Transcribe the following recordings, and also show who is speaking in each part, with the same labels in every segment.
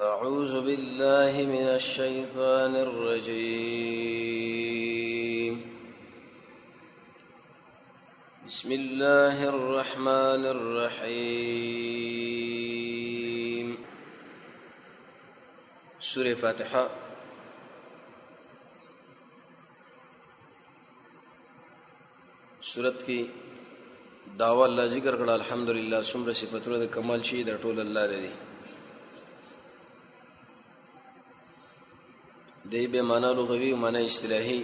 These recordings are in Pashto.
Speaker 1: أعوذ بالله من الشيطان الرجيم. بسم الله الرحمن الرحيم. سورة فاتحة. سورت کې داوا الله ذکر کړه. الحمدلله څومره صفاتونه د کمال شي د ټول الله لري. دی به معنا لغوي او معنا اصطلاحي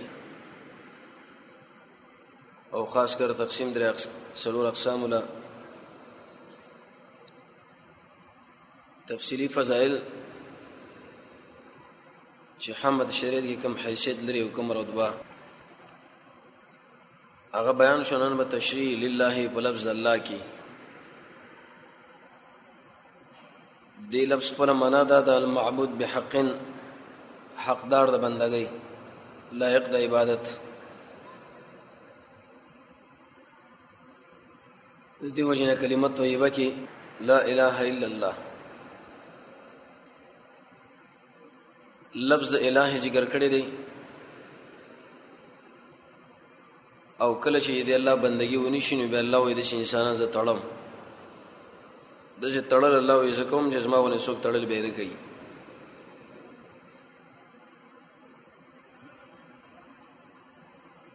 Speaker 1: او خاص کر تقسیم درې څلور اقسام له تفصیلی فضائل چې حمد شریعت کې کوم حیثیت لري او کوم رتبه هغه بیان شو. نن به تشریح لله په لفظ الله کې. دی لفظ خپل معنا ده د المعبود بحق، حقدار د بندګۍ، لایق د عبادت. د دې وجنه کلمه طیبه کې لا اله الا الله لفظ الہ ذکر کړی دی. او کله چې د الله بندگی ونی شي نو به الله وې د انسانانو زه تړم د چې تړل الله وې زه کوم چې زما ونه څوک تړل به نه کوي.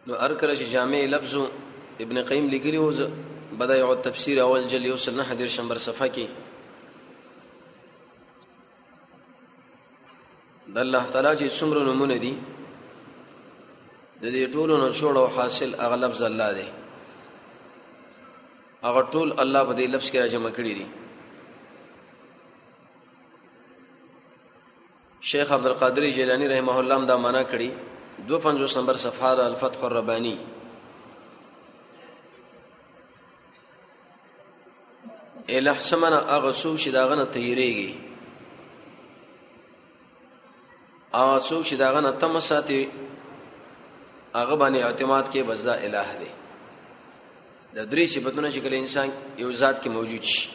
Speaker 1: نو هر کله چې جامع لفظ ابن قیم لیکلی و بدایع التفسیر اول جلد یو سل نه دېرش نمبر صفحه کې د الله تعالی چې څومره نومونه دي د دې ټولو نه جوړ او حاصل هغه لفظ الله دی. هغه ټول الله په دې لفظ کې راجمع کړی دي. شیخ عبد القادر جیلانی رحمه الله هم دا معنا کړی 250 نمبر صفحه ده الفتح الربانی. الہ سمنا هغه څوک چې داغه نه تیریږي، هغه څوک چې داغه نه تم ساتي، هغه باندې اعتماد کې بس دا الہ دی. د درې صفاتونه چې کله انسان یو ذات کې موجود شي،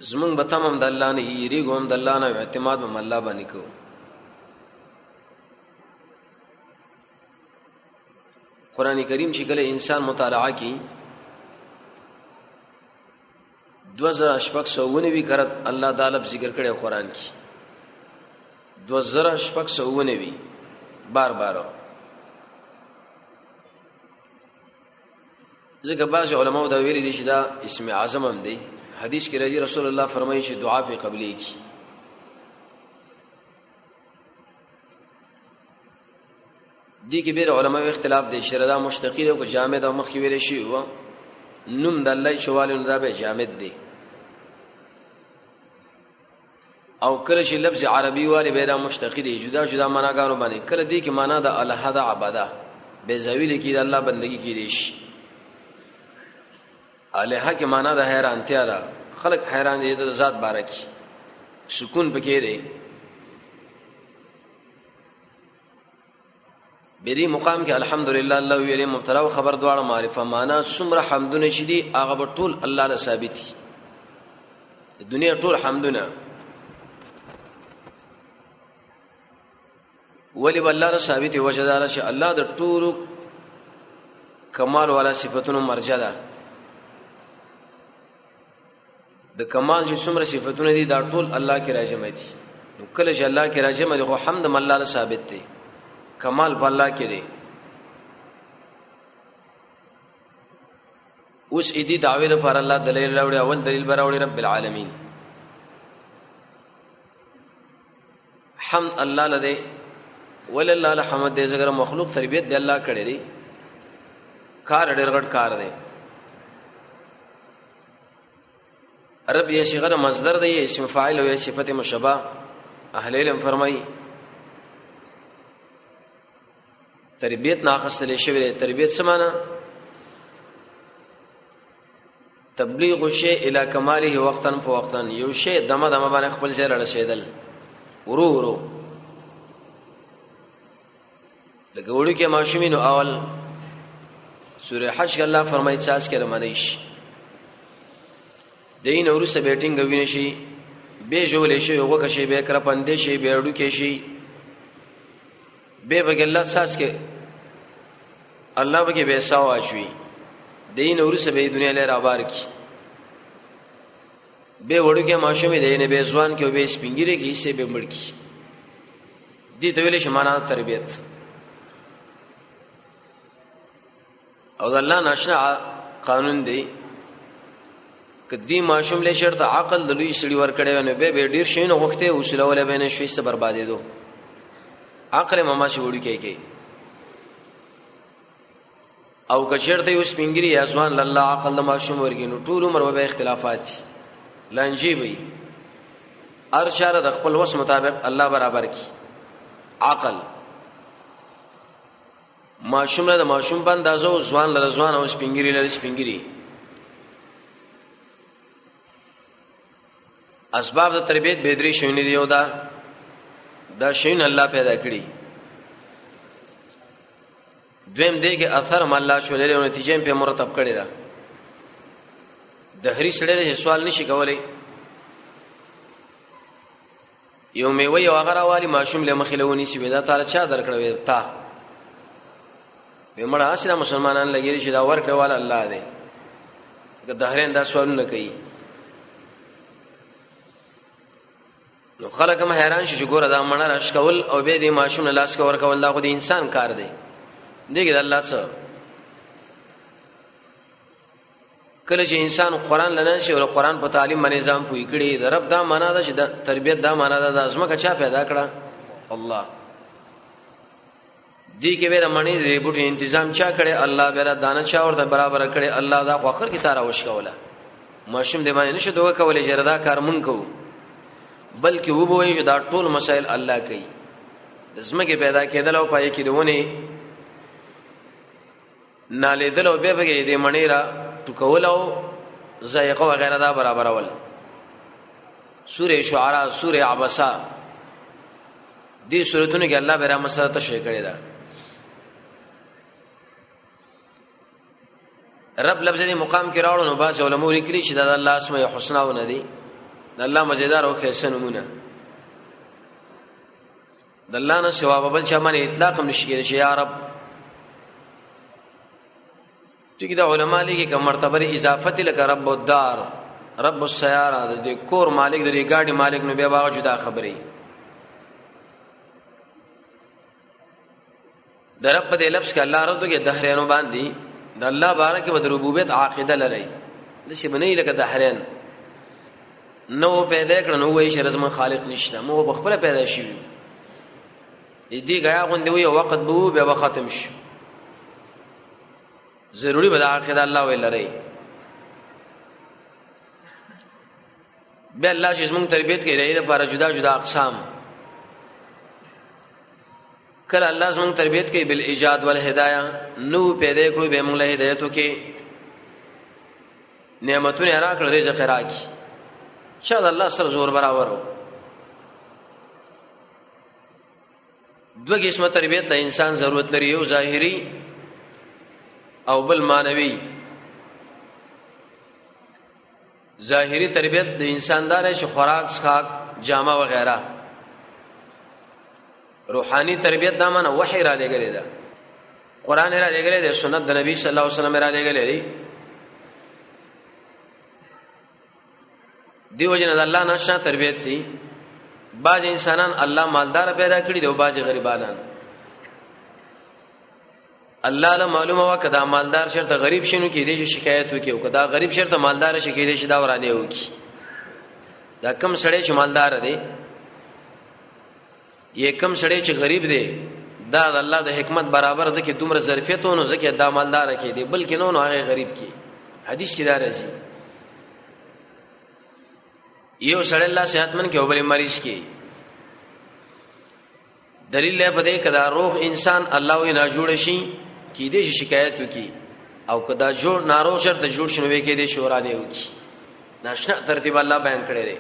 Speaker 1: زمونږ به تمام د الله نه یریږو هم د الله نه، اعتماد هم الله باندې کوو. قران کریم چې کله انسان مطالعه کوي 2699 کرت الله تعالی ذکر کړی قران کې 2699 بار بار. ځکه بعض علماو دا ویلي دي چې دا اسم اعظم هم دی. حدیث کې راځي رسول الله فرمایي چې دعا په قبلي کی. دي کې بیر علماو اختلاف دی چې دا مشتقی او جامد او مخکې ویل شي و نوم د الله چواله نو دا به جامد دی. او کله چې لفظ عربي والي به دا مشتقی دی جدا جدا معناګانو باندې. کله دی کې معنا د الله د عباده به زویل کې د الله بندگی کې دی شي. الہ کې معنا د حیرانتیا ده، خلق حیران دي د ذات بارکی سکون پکې دی. بری مقام کې الحمدلله الله ویلې مبتدا او خبر دواړه معرفه معنا څومره حمدونه چې دي هغه به ټول الله له ثابت دي. دنیا ټول حمدونه ولی به الله له ثابت وجه دار چې الله د ټولو کمال والا صفاتونو مرجع ده. د کمال چې څومره صفاتونه دي دا ټول الله کې راجمع دي. نو کله چې الله کې راجمع دي خو حمد هم الله له ثابت دی، کمال په الله کې دی. اوس دې دعوی لپاره الله دلیل راوړي. اول دلیل به راوړي رب العالمین. حمد الله لده ولله الحمد دې زګر مخلوق تربیت دی الله کړی دی. کار ډېر غټ کار دی. رب یې صيغه مصدر دی، اسم فاعل او صفت مشبہ. اهل علم فرمایي تربیت نه اخستل شوی دی. تربیت څه معنی؟ تبلیغ شی الی کماله وقتا فوقتا، یو شی دمه دمه باندې خپل ځای رسیدل ورو ورو. لکه وړو کې ماشومینو اول سوره حج کې الله فرمایي چې اس کې رمانیش دین ورسته به ټینګ ویني شي، به جوړ شي، وګه شي، به کر پندې شي، به اډو کې شي، به بګ الله ساس کې الله بګي به ساو اچوي. دین ورسته به دنیا لري آبار کی، به وړو کې ماشوم دی نه به ځوان کې، به سپینګری کې سه به مړ کی. دي ته ویل شي معنا تربیت. او د الله ناشنا قانون دی، کدی ماشوم له شرط عقل د لوی سړي ور کړی نو به ډیر شي نه غوښته حوصله ولا به نه شوي څه بربادې دو عقل ماما شي وړي کې. او کچرته یو سپینګری یا ځوان لاله عقل د ماشوم ورګي نو ټول عمر به اختلافات لانجی وي. ارشاله د خپل وس مطابق الله برابر کی عقل. ماشوم له ماشوم په اندازه او ځوان له ځوان او سپینګری له سپینګری. اسباب د تربیت به درې شیونه دی. یو دا شیونه الله پیدا کړی. دویم دی کې اثر هم الله شولې او نتیجه په مرتب کړی دا. د هری سړی سوال نشي کولای. یو میوه یو هغه راوالي ماشوم له مخې لونی سی، ودا تعالی چا درکړ؟ وی تا. به مړه اسره مسلمانان لګیږي چې دا ورکړ والا الله دی. که دهرین دا سوالونه کوي نو خلک هم حیران شي چې ګوره دا مڼه راشکول او به دې ماشوم لاس کې ورکول دا خو د انسان کار دی. دیګه د الله څه کله چې انسان قران لنن شي او قران په تعلیم باندې ځان پوي کړي، د رب دا معنا ده چې د تربیت دا معنا ده، د ازمکه چا پیدا کړه؟ الله. دې کې به منی دې بوټي انتظام چا کړي؟ الله. به دانه چا ورته برابر کړي؟ الله. دا خو اخر کې تارا وشکوله ماشوم دې باندې نشو دوه کولې چې دا کار مونږ کوو، بلکې وبوي چې دا ټول مسائل الله کوي. د زمکه پیدا کېدل او پای کې دونه نالیدل او به به دې مڼې را ټکول او ذایقه وغیرہ دا برابرول. سوره شعراء، سوره عبسا، دې سورتونو کې الله به را مسله تشریح کړی دا. رب لفظ دې مقام کې راوړو نو باز علماء لیکلي چې دا د الله اسماء الحسنا و نه دي، د الله مزیدار او خیسه نمونه. د الله نه سوا بل چا باندې اطلاق هم نشي کېدای چې یا رب. ټیک دا علما لیکي کوم مرتبه اضافت لکه رب الدار، رب السیاره، د کور مالک، د ګاډي مالک، نو بیا باغ جدا خبرې. د رب په دې لفظ کې الله رد کې دهرینو باندې د الله بارک و د ربوبیت عقیده لري. د څه بنې لکه دهرین نو پیدا کړ نو وایي چې رزم خالق نشته، مو په خپل پیدا شي. دې غیا غوندې وي وخت به به ختم شي. ضروری به د عقیده الله وی لري. بیا الله چې زموږ تربیت کوي لري لپاره جدا جدا اقسام. کله الله زموږ تربیت کوي بالایجاد والهدايه، نو پیدا کړو به موږ له هدایتو کې نعمتونه راکړ، رزق راکړي. چا د الله سره زور برابرو؟ دوه قسمه تربیت له انسان ضرورت لري، یو ظاهري او بل معنوي. ظاهري تربیت د انسان دار چې خوراک، څښاک، جامه وغیرہ. روحاني تربیت دا معنی وحی را لګلې ده، قران را لګلې ده، سنت د نبی صلی الله علیه وسلم را لګلې دی. دیو جن د الله نشه تربیت دی. بعض انسانان الله مالدار پیدا کړي دي او بعض غریبانان. الله له معلومه وا کدا مالدار شرط غریب شینو کې دې شکایت وکي، او کدا غریب شرط مالدار شي کې دې دا ورانه وکي. دا کم سړی چې مالدار دی یې کم سړی چې غریب دی، دا د الله د حکمت برابر ده کې دومره ظرفیتونو ځکه دا مالدار کې دی، بلکې نو نو هغه غریب کې. حدیث کې دا راځي یو سړی الله صحتمن کې او بل مریض کې. دلیل له پدې کدا روغ انسان الله وی نه جوړ شي کې دې شکایت وکي، او کدا جوړ ناروغ شرط جوړ شنو کې دې شورانه وکي. ناشنا ترتیب الله بیان کړی دی.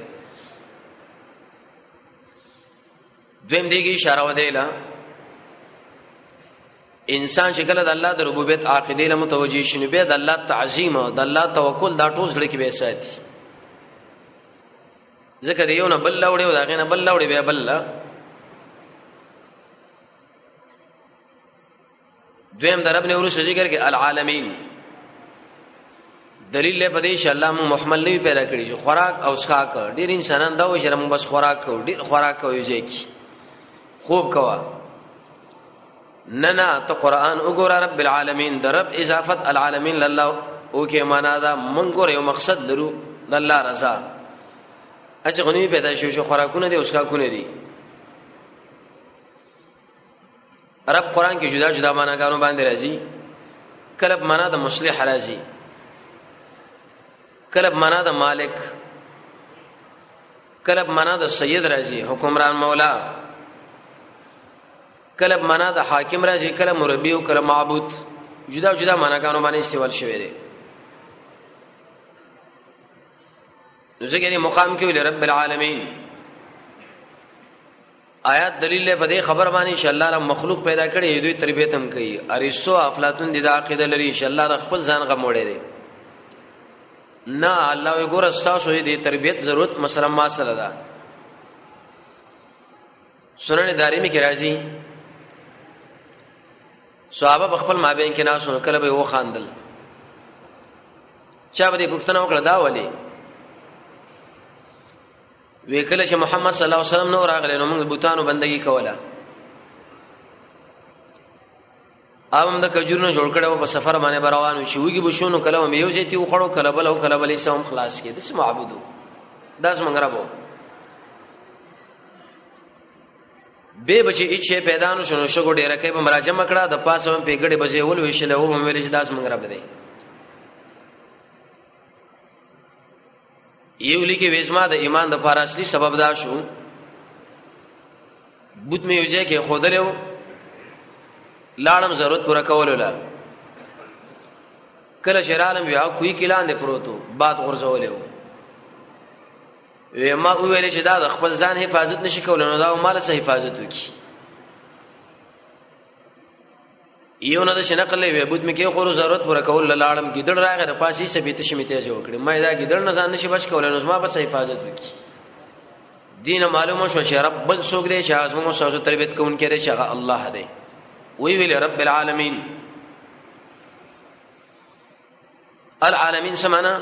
Speaker 1: دویم دیګه اشاره ودیلا انسان چې کله د الله د ربوبیت عقیده له متوجي شنو، به د الله تعظیم او د الله توکل دا ټول زړه کې به ساتي. ځکه دی یو نه بل لوړې او دا غینه بل لوړې بیا بل دویم د رب نه ورسره ذکر کې العالمین دلیل له پدې چې الله مو محمل نه پیدا کړی چې خوراک او څښاک ډیر انسانان دا وایي چې موږ بس خوراک کوو، ډیر خوراک کوو، ځای کی خوب کوه. نه نه، ته قران وګوره، رب العالمین د رب اضافت العالمین لله او کې معنا دا مونږ ګوره یو مقصد لرو، د الله رضا. اسی غنی پیدا شو چې خوراکونه دي، اوس کا کونه دي. رب قران کې جدا جدا معناګانو باندې راځي. کله معنا د مصلح راځي، کله معنا د مالک، کله معنا د سید راځي، حکمران، مولا، کله معنا د حاکم راځي، کله مربي او کله معبود. جدا جدا معناګانو باندې استوال شوی دی. نو ځکه مقام کې ویل رب العالمین. آیات دلیل له پدې خبر باندې چې الله له مخلوق پیدا کړي، دوی تربیت هم کوي. ارسو افلاطون دي دا عقیده لري چې الله خپل ځان غم وړي دی. نه، الله وی ګور تاسو دې تربیت ضرورت مثلا ما سره ده. سنن دارمی کې راځي، صحابه په خپل مابین کې ناسو، کله به و خاندل. چا به پوښتنه وکړه دا ولی؟ وی کله چې محمد صلی الله علیه وسلم نو راغلی نو موږ بوتانو بندگی کوله او هم د کجورونو جوړ کړو، په سفر باندې روانو چې وګي بشونو، کله هم یو ځای تی وخړو، کله بل او کله بل، سم خلاص کې د سم معبودو داس موږ ربو به بچی هیڅ پیدا نو شنو شګو ډیره کې به مراجمه کړه، د پاسه هم پیګړې بځې ول وشله او هم ویل چې داس موږ رب دی. یو لیکي وېزما د ایمان د پاره اصلي سبب دا شو، بوت مې یو ځای کې خودلو، لاړم ضرورت پوره کولو لا، کله چې رالم بیا کوی کې لاندې پروتو، باد غورځولې و. وی ما ویل چې دا د خپل ځان حفاظت نشي کولای نو دا مال سه حفاظت وکي. یو نه د شنقل وی بوت مې کې خور ضرورت پوره کول لاړم، ګیدړ راغی د پاسې سبیت شمیته جوړ کړ. ما دا ګیدړ نه ځان نشي بچ کولای نو زما بس حفاظت وکي. دین معلومه شو چې رب بل څوک دی چې هغه موږ سره تربیت کوونکی دی، چې هغه الله دی. وی ویل رب العالمین. العالمین سمانا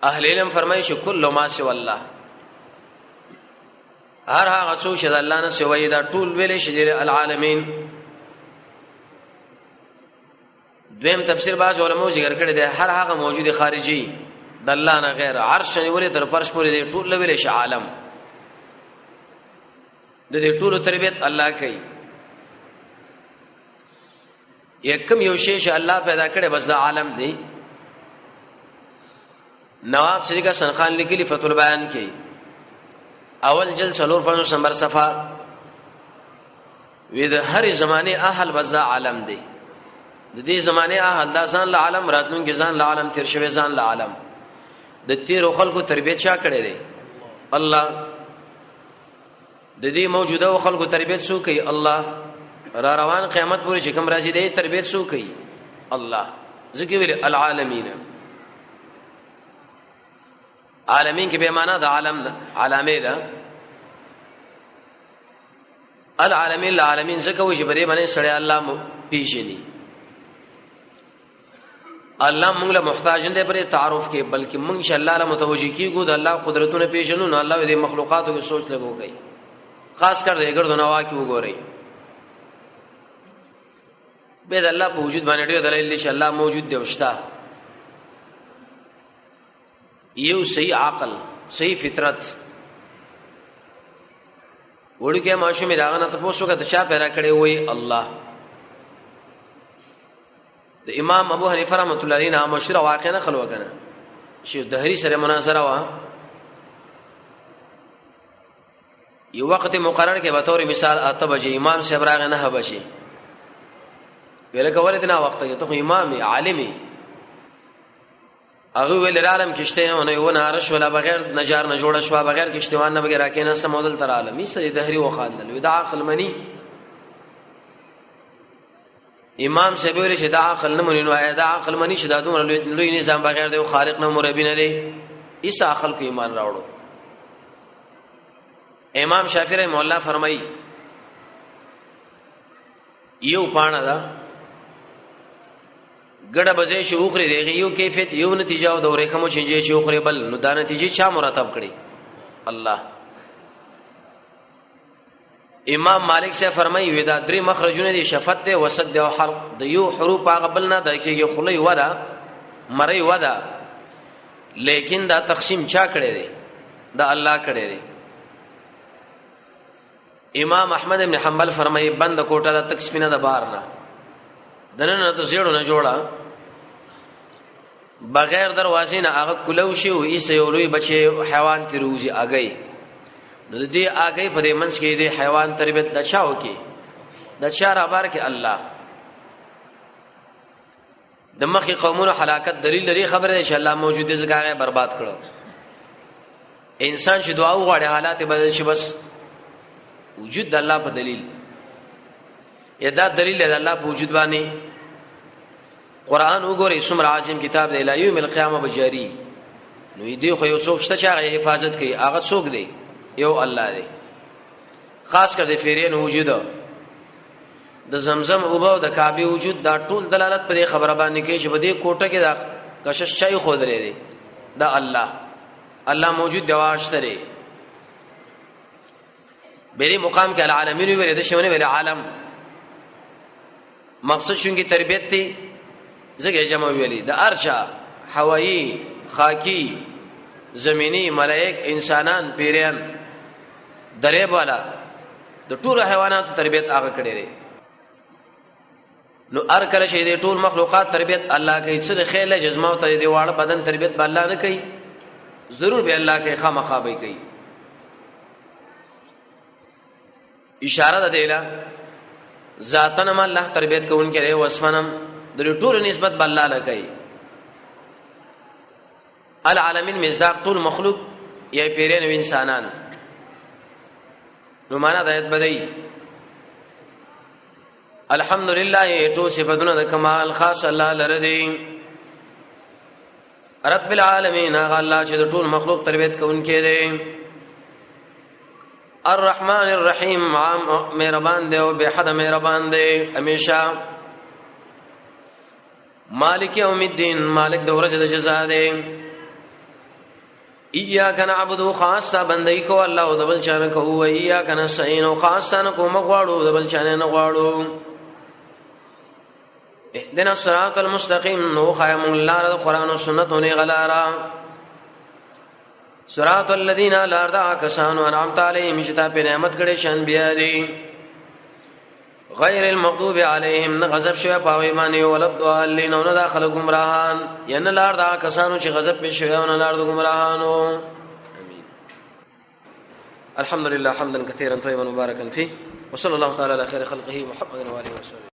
Speaker 1: اهل علم فرمایي چې کل ما سوا الله، هر هغه څوک چې د الله نه سوی دا ټول ویل شي دی العالمین. دویم تفسیر باز علماء ذکر کړی دی، هر هغه موجود خارجي د الله نه غیر، عرش نیولې تر فرش پورې دی ټول ویل شي عالم. د دې ټولو تربیت الله کوي. یکم یو شی چې الله پیدا کړي بس دا عالم دی. نواب صدیق حسن خان لیکلی فتح البیان کې، اول جلد 54 نمبر صفحه، وی د هر زمانه اهل بس دا عالم دی. د دې زمانه اهل دا ځان له عالم، راتلونکي ځان له عالم، تیر شوی ځان له عالم. د تیرو خلکو تربیت چا کړی دی؟ الله. د دې موجوده خلکو تربیت سو کوي؟ الله. را روان قیامت پورې چې کوم راځي دی تربیت سو کوي؟ الله. ځکه ویل العالمین. عالمین کې به معنا د عالم ده، علامه ده. العالمین العالمین ځکه و چې په دې باندې سړی الله مو پیژني. الله موږ له محتاج نه دی پر تعارف کې، بلکې موږ چې الله له متوجي کیږو، د الله قدرتونه پیژنو، نو الله دې مخلوقاتو کې سوچ لګو کوي. خاص کر دې ګردو نوا کې وګورئ، به د الله په وجود باندې ډېر دلایل دي چې الله موجود دی او شته. یو صحیح عقل، صحیح فطرت وړوکی ماشوم راغنه نه تاسو کته چا پیدا کړی؟ وای الله. د امام ابو حنیفه رحمۃ اللہ علیہ نه مشهور واقع نه خلو کنه چې دهری سره مناظره وا. یو وخت مقرر کې به تور مثال 8 بجې، امام صاحب راغی 9 بجې. ویل کول دنا وخت کې ته خو امام عالمي. هغه ویل عالم کشته نه یو نه عرش ولا بغیر نجار نه جوړ شو، بغیر کشتوان نه بغیر راکې نه سمودل تر عالمي سره. دهری وخاندل، ودا عقل منی. امام صاحب ویل چې دا عقل نه مني، نو دا عقل مني چې دا دومره لوی نظام بغیر د خالق نه مربي نه دی. ایسا خلکو ایمان راوړو. امام شافعی رحم الله فرمایي، یو پاڼه ده، ګډه بزې شي اوخري دیغه یو کیفیت، یو نتیجه، او د ورېخمو چنجي چې اوخري بل، نو دا نتیجه چا مرتب کړي؟ الله. امام مالک سے فرمایي، ودا درې مخرجونه دي، شفت ده، وسط ده او حلق. د یو حروف هغه بل نه د کېږي، خلی ودا مری ودا، لیکن دا تقسیم چا کړی دی؟ دا الله کړی دی. امام احمد ابن حنبل فرمایي، بند کوټه د تک سپینه د بار نه، دنه نه ته زیړو نه جوړه، بغیر دروازې نه هغه کلو شي او ایسه یو لوی بچي حیوان تیروزی اگې. نو دې اگې په دې منځ کې دې حیوان تربیت د چا وکي؟ د چا را بار کې؟ الله. د مخې قومونو هلاکت دلیل لري خبره ده چې الله موجود دی، ځکه هغه برباد کړو. انسان چې دعا وغواړي، حالات بدل شي، بس وجود د الله په دلیل. یا دا دلیل د الله په وجود باندې. قران وګورئ، څومره عظیم کتاب دی، لا یوم القیامه بجاری. نو دې خو یو څوک شته چې هغه حفاظت کوي، هغه څوک دی؟ یو الله دی. خاص کر د فیرین وجود، د زمزم او د کعبه وجود، دا ټول دلالت په دې خبره باندې کوي چې په دې کوټه کې دا کشش چای خو درې دی، دا الله. الله موجود دی، واشته دی. بری مقام کې العالمین ویل د شونه ویل عالم، مقصد شونګي تربیت دی، زګه جمع ویلي د ارچا، هوایی، خاکی، زمینی، ملائک، انسانان، پیریان، درې والا، د ټولو حیواناتو تربیت هغه کړی دی. نو ار کله چې د ټول مخلوقات تربیت الله کوي، څه د خیل جزما او ته دی واړه بدن تربیت به الله نه کوي؟ ضرور به الله کوي، خامخا به کوي. اشاره ده دیلا ذاتن ما الله تربیت کوونکی دی، وصفنم د ټول نسبت به الله لکای. العالمین مصداق ټول مخلوق یا پیرین او انسانان. نو معنا د آیت بدای، الحمدلله، ټول صفاتونه د کمال خاص الله لره دي، رب العالمین، هغه الله چې د ټول مخلوق تربیت کوونکی دی، الرحمن الرحیم، عام مهربان دی او به حد مهربان دی همیشه، مالک یوم الدین، مالک د ورځې د جزا دی، ایاک نعبد، خاصه بندگی کو الله او د بل چانه کو، او ایاک نستعين، خاصه نه کوم غواړو، د بل چانه نه غواړو، اهدنا الصراط المستقيم، نو خیم الله د قران او سنت نه غلارا، صراط الذين لار دا کسانو انعمت عليهم چې تا په نعمت کړي شان بیا دي، غیر المغضوب علیهم، نه غضب شوی پاوی باندې، ولا الضالین، نه دا خلک گمراهان، ین لار دا کسانو چې غضب په شوی او نه لار د گمراهانو. امين. الحمد لله حمدا كثيرا طيبا مباركا فيه، وصلى الله تعالى على خير خلقه محمد وآله وصحبه.